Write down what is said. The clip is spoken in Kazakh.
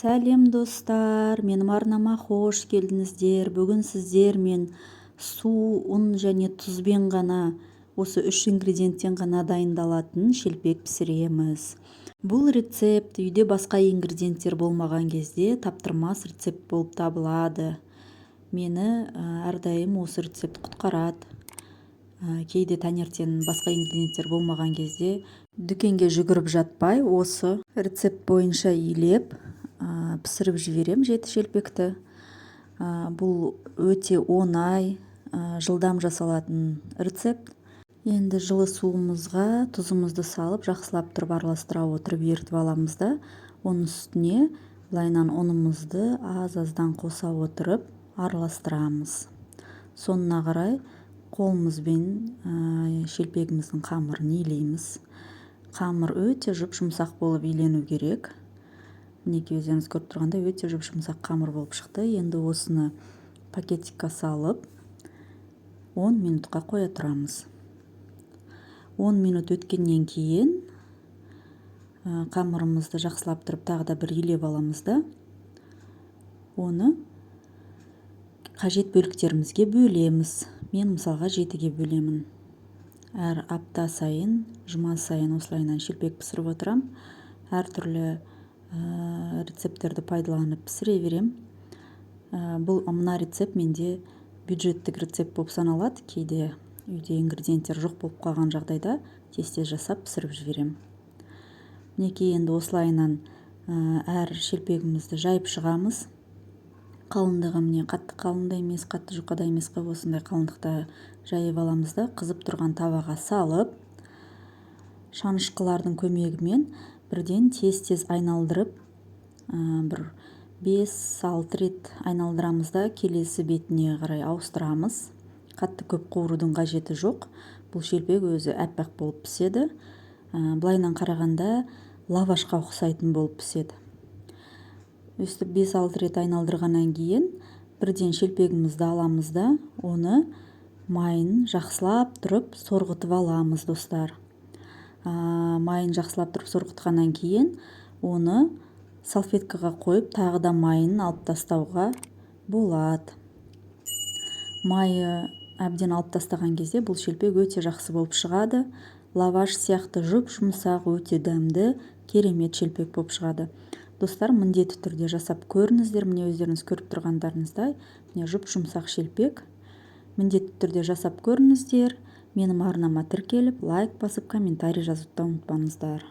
Сәлем, достар! Менің арнама хош келдіңіздер! Бүгін сіздермен су, ұн және тұзбен ғана, осы үш ингредиенттен ғана дайындалатын шелпек пісіреміз. Бұл рецепт үйде басқа ингредиенттер болмаған кезде таптырмас рецепт болып табылады. Мені әрдайым осы рецепт құтқарады. Кейде таңертең басқа ингредиенттер болмаған кезде дүкенге жүгіріп жатпай, осы рецепт бойынша илеп, пісіріп жіберем жеті шелпекті. Бұл өте оңай, жылдам жасалатын рецепт. Енді жылы суымызға тұзымызды салып, жақсылап тұрып араластыра отырып, ерітіп аламыз да, оның үстіне былайынан ұнымызды аз-аздан қоса отырып араластырамыз. Соңына қарай қолымызбен шелпегіміздің қамырын илейміз. Қамыр өте жұп-жұмсақ болып илену керек. Мінекей, өздеріңіз көріп тұрғандай, өте жұп-жұмсақ қамыр болып шықты. Енді осыны пакетикке салып, 10 минутқа қоя тұрамыз. 10 минут өткеннен кейін қамырымызды жақсылап тұрып тағы да бір илеп аламыз да, оны қажет бөліктерімізге бөлеміз. Мен, мысалға, жетіге бөлемін. Әр апта сайын, жұма сайын осылайынан шелпек пісіріп отырамын. Әртүрлі рецепттерді пайдаланып пісіре беремін. Бұл мына рецепт менде бюджеттік рецепт болып саналады. Кейде үйде ингредиенттер жоқ болып қалған жағдайда тез тез жасап, пісіріп жіберемін. Мінекей, енді осылайынан әр шелпегімізді жайып шығамыз. Қалыңдығы, міне, қатты қалың да емес, қатты жұқа да емес қылып, осындай қалыңдықта жайып аламыз да, қызып тұрған табаға салып, шанышқылардың көмегімен бірден тез-тез айналдырып, бір 5-6 рет айналдырамыз да, келесі бетіне қарай ауыстырамыз. Қатты көп қуырудың қажеті жоқ, бұл шелпек өзі аппақ болып піседі. Былайынан қарағанда лавашқа ұқсайтын болып піседі. Өстіп 5-6 рет айналдырғаннан кейін бірден шелпегімізді аламыз да, оны майын жақсылап тұрып сорғытып аламыз, достар. Майын жақсылап тұрып сорғытқаннан кейін оны салфеткаға қойып, тағы да майын алып тастауға болады. Майы әбден алып тастаған кезде бұл шелпек өте жақсы болып шығады. Лаваш сияқты жұп-жұмсақ, өте дәмді, керемет шелпек болып шығады. Достар, міндетті түрде жасап көріңіздер. Міне, өздеріңіз көріп тұрғандарыңыздай, міне, жұп-жұмсақ шелпек. Міндетті түрде жасап көріңіздер. Менің арнама тіркеліп, лайк басып, комментарий жазуды да ұмытпаңыздар.